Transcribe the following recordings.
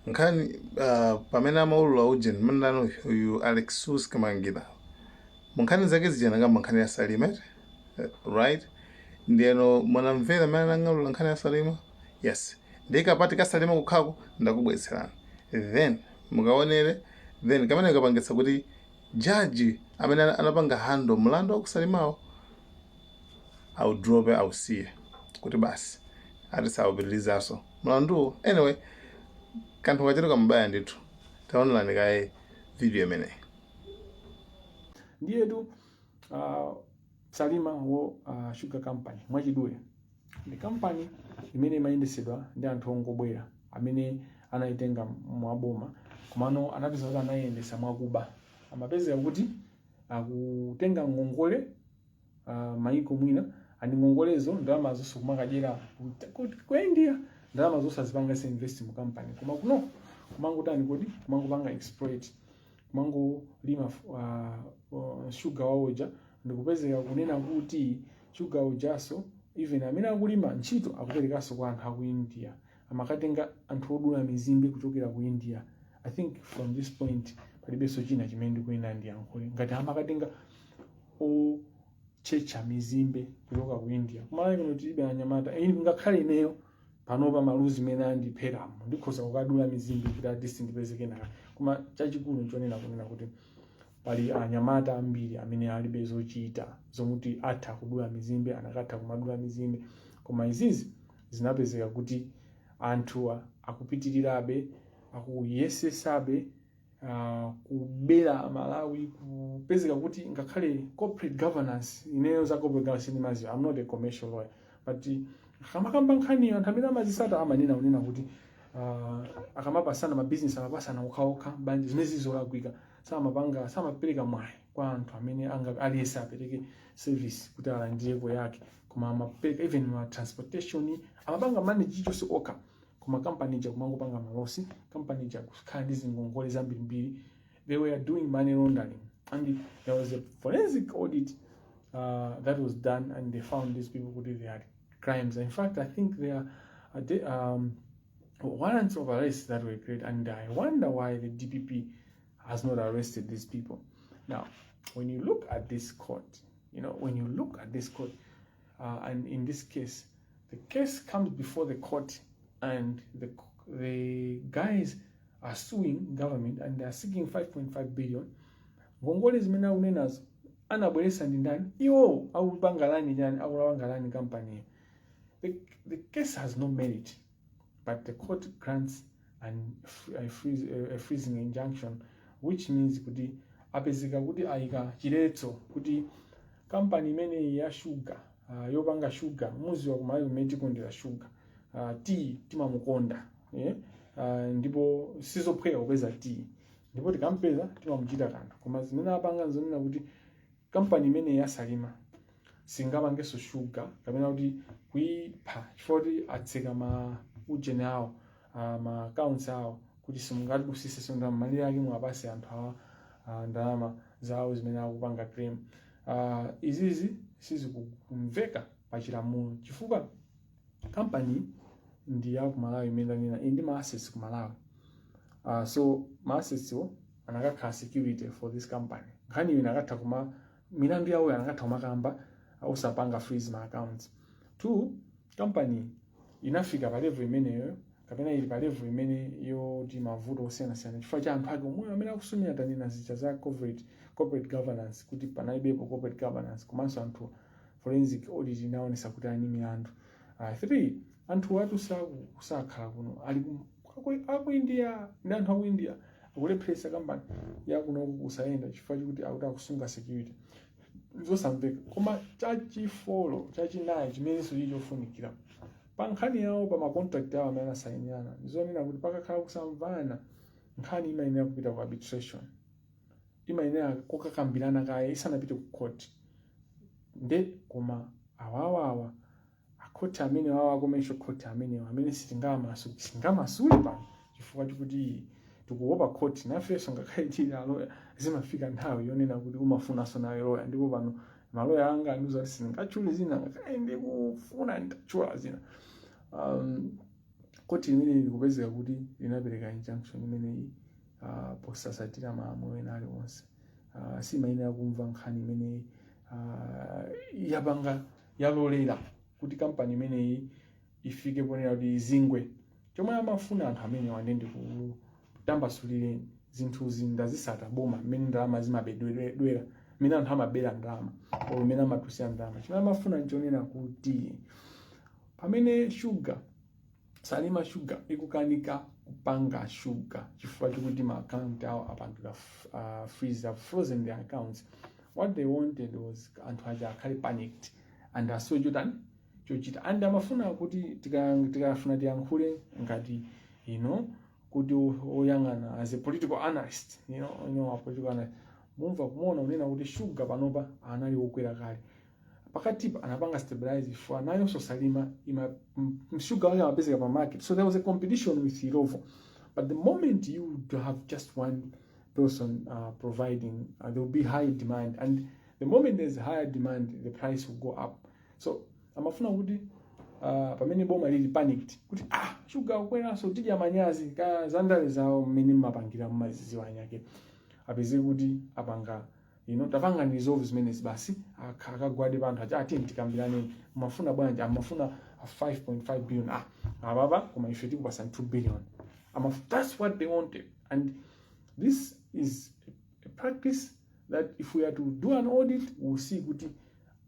Nkhani pamene amaulula ujeni mandano uyu Alexious Kamangila, mu nkhani zake zija nakamba nkhani ya Salima, right? Ndiyeno munamvera amene anang'alula nkhani ya Salima. Yes, ndiye kapati ka Salima kukhako ndakubweretserani, then mukaonere. Then kamene kapangitsa kuti jaji amene anapanga handle mlandu wa ku Salimawo audrope, ausiye kuti basi, ati saupitirizaso mlanduwo. Anyway, kanthu kachito kamubaya ndithu. Taonerani kaye video imeneyi. Ndiyetu Salima wo Sugar Company, mwachidule, ndi kampani imene imayendesedwa ndi anthu ongobwera amene anayitenga mwaboma, komano anapeza kuti anayendesa mwakuba. Amapezeka kuti akutenga ngongole maiko mwina, and ngongolezo, ndalama zonse kumakadyera ku India. Ndalama zonse azipanga invest mu company, koma kuno kumangotani kodi? Kumangopanga exploit, kumangolima sugar wawoja. Ndikupezeka kunena kuti sugar ujaso, even amene akulima ntchito akuperekanso kwa anthu aku India. Amakatenga anthu odula mizimbe kuchokera ku India. I think from this point palibenso china chimene ndikuyenera ndiyankhule. Ngati amakatenga ochecha mizimbe kuchoka ku India, kumalawi kuno tilibe anyamata? Ngakhale ineyo panopa maluzi mene andipheramo, ndikhoza kukadula mizimbe kuti at least ndipeze kenaka. Koma chachikulu nchonena kunena kuti pali anyamata ambiri amene alibe zochita zomuti atha kudula mizimbe, anakatha kumadula mizimbe. Koma izizi zinapezeka kuti anthuwa akupitirirabe, akuyesesabe kubera Malawi. Kupezeka kuti ngakhale corporate governance, ineyo za corporate governance sindimaziwa, I'm not a commercial lawyer, but akamakamba nkhaniyo, anthu amene amazisata amanena kunena kuti akamapasana mabizinesi, amapasana okhaokha banja, zimene zizolakwika. Samapanga, samapereka mwayi kwa anthu amene anga aliyense apereke service kuti alandireko yake, koma amapereka even ma transportation, amapanga manage chilichonse okha. Koma kampani ija kumangopanga ma loss, kampani ija kukhala ndi zingongole zambirimbiri. They were doing money laundering, and there was a forensic audit that was done, and they found these people kuti they had crimes. In fact, I think there are warrants of arrest that were created, and I wonder why the DPP has not arrested these people. Now, when you look at this court, when you look at this court, and in this case, the case comes before the court, and the guys are suing government, and they are seeking 5.5 billion. Ngongole zimene akunenazo anabweresa ndi ndani? Iwo akupanga run chani? Akupanga run company. The case has no merit, but the court grants a freezing injunction, which means kuti apezeka kuti ayika chiletso kuti kampani imeneyi ya shuga, yopanga shuga. Muziwa kumalawi kumene tikondera shuga, tea timamukonda, yeah? Ndipo sizophweka kupeza tea, ndipo tikampeza timamuchita kanthu. Koma zimene apanga nzonena kuti kampani imeneyi ya Salima singapangenso shuga kapena kuti kuipha, chifukwa kuti atseka ma ujeni awo, ma accounts awo, kuti simungatikusiseso ndalama. Malire ake muwapase anthu awa ndalama zawo zimene akupanga claim. Izizi sizikumveka pa chilamulo, chifukwa kampani ndi ya ku Malawi imene ndanena, ili ndi ma assets ku Malawi. So ma assets wo anakakhala security for this company. Nkhani iyo inakatha kuma milandu yawo anakatha kumakamba osapanga freeze ma accounts. Two, company inafika pa level imeneyo kapena ili pa level imene yoti mavuto osiyanasiyana chifukwa cha anthu ake omwe amene akusumira. Tanena zija za corporate governance, kuti panalibepo corporate governance, komanso anthu forensic audit inaonesa kuti ali ndi milandu. Three, anthu atu sakhala kuno, ali aku India, ndi anthu aku India akulepheresa kampani yakunoku kusayenda chifukwa chikuti akuti akusunga security. Zosamveka. Koma chachi four, chachinayi chimenenso chili chofunikira pa nkhani yawo, pa ma contract awo amene anasayinirana, ndizonena kuti pakakhala kusamvana, nkhani imayenera kupita ku arbitration, imayenera kukakambirana kaye isanapite ku court. Nde koma awawawa akhoti amene wawa, commercial court amenewa amene sitingamasule pano chifukwa chikuti tikuopa court. Nafenso ngakhale tili aloya, zimafika nthawi yonena kuti umafunanso nawe loya. Ndipo pano maloya anga andiuza kuti sindingatchule zina ngakhale ndikufuna nditatchula zina. Koti limene likupezeka kuti linapereka injunction imeneyi posasatira malamulo ena aliwonse. Simayenera kumva nkhani imeneyi. Yapanga yalolera kuti kampani imeneyi ifike ponena kuti izingwe. Chomwe amafuna anthu amenewa, ndi ndikutambasulireni zinthuzi, ndazisata boma mmene ndalama zimabedwera, mmene anthu amabera ndalama or mmene amatusira ndalama. Chimene amafuna nchonena kuti pamene shuga, Salima Sugar, ikukanika kupanga shuga chifukwa chokuti ma account awo apangidwa freeze, have frozen their accounts, what they wanted was anthu aja akhale panicked and asowe chotani chochita. And amafuna kuti tikafuna tiyankhule ngati kuti oyang'ana as a political analyst, a political analyst, mumva kumuona unena kuti shuga panopa anali wokwera kale. Pakatipa anapanga stabilize chifukwa nayonso Salima ima shuga wake amapezeka pa market, so there was a competition with Illovo. But the moment you have just one person providing, there will be high demand, and the moment there's higher demand, the price will go up. So amafuna kuti pamene boma lili panicked kuti ah, shuga ukweranso, tidya manyazi ka zandale zawo mmene mmapangira mmaziziwa anyake, apeze kuti apanga tapanga resolve zimenezi basi, akagwade pa anthu aja, ati tikambirane, mumafuna bwanji? Amafuna 5.5 billion. Ah, apapa koma ife tikupasa 2 billion. That's what they wanted. And this is a practice that if we are to do an audit, we'll see kuti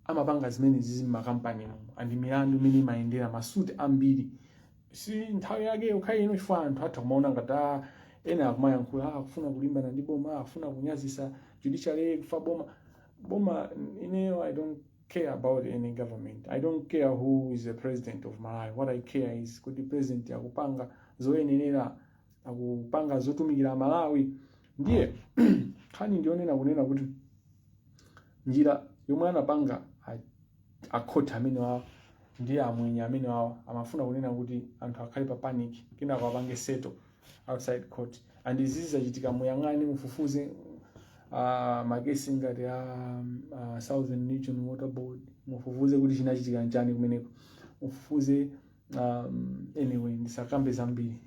amapanga zimenezi mumakampani mumo. And milandu imene imayendera masuti ambiri si nthawi yake yokha ino, chifukwa anthu atha kumaona ngati ah, ena akumayankhula, ah, akufuna kulimbana ndi boma, akufuna kunyazisa judiciary, kufa boma boma. Ineyo, I don't care about any government. I don't care who is the president of Malawi. What I care is kuti president akupanga zoyenera, akupanga zotumikira Malawi. Ndiye nkhani ndionena kunena kuti njira yomwe anapanga akhoti amene wawa ndi amwenye amene wawa, amafuna kunena kuti anthu akhale pa panic, kenako apange settle outside court. And izi zizachitika, muyang'ane, mufufuze makesi ngati a Southern Region Water Board, mufufuze kuti chinachitika nchani kumeneko, mufufuze. Anyway, ndisakambe zambiri.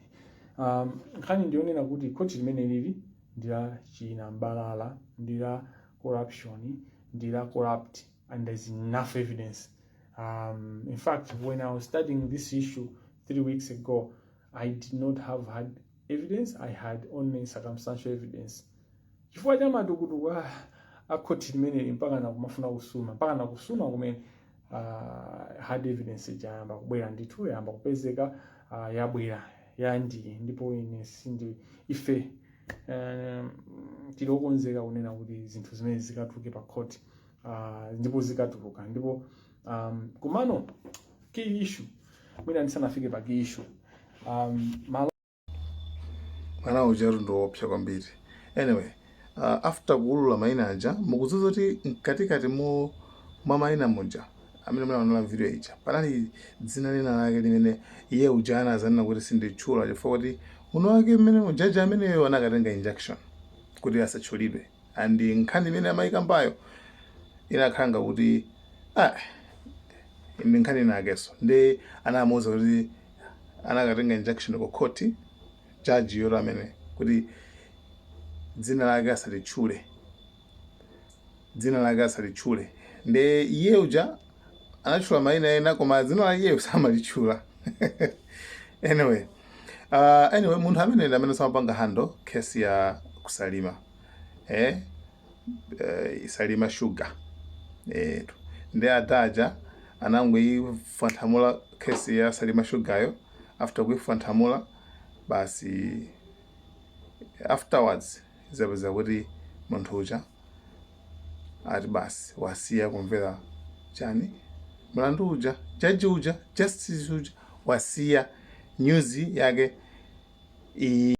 Nkhani ndionena kuti khoti limene lili ndi la chinambalala, ndi la corruption, ndi la corrupt, and there's enough evidence. In fact, when I was studying this issue 3 weeks ago, I did not have had evidence. I had only circumstantial evidence chifukwa cha matukutuku a khoti limeneli, mpaka nakumafuna kusuma, mpaka nakusuma kumene hard evidence yayamba kubwera ndithu, yayamba kupezeka, yabwera yandiye. Ndipo ine sindi, ife tili okonzeka kunena kuti zinthu zimene zikatuluke pa court, ndipo zikatuluka. Ndipo kumano key issue, mwina ndisanafike pa key issue, malo Mwana ujatu ndiwoopsa kwambiri. Anyway, after kuulula mayina aja, mukudziwa kuti mkatikati mu mwa mayina muja amene munaonera video ija, panali dzina lina lake limene iye uja anazanena kuti sinditchula chifukwa kuti muno wake mmene jaji ameneyo anakatenga injunction kuti asatchulidwe. And nkhani imene amayikambayo inakhala ngakuti ah, ndi nkhani inakenso, ndi anamuwuza kuti anakatenga injunction ku court, jaji yoro amene, kuti dzina lake asalitchule, dzina lake asalitchule. Nde iye uja anatchula mayina ena, koma dzina la iyeyo samalitchula. Anyway, munthu amene ndi amene samapanga handle case ya kuSalima, Salima Sugar, ndi adaja anangoyifanthamula case ya Salima Sugaryo. After kuifanthamula basi, afterwards zapeza kuti munthu uja ati basi wasiya kumvera chani mlandu uja, jaji uja, justice uja wasiya. News yake iyi.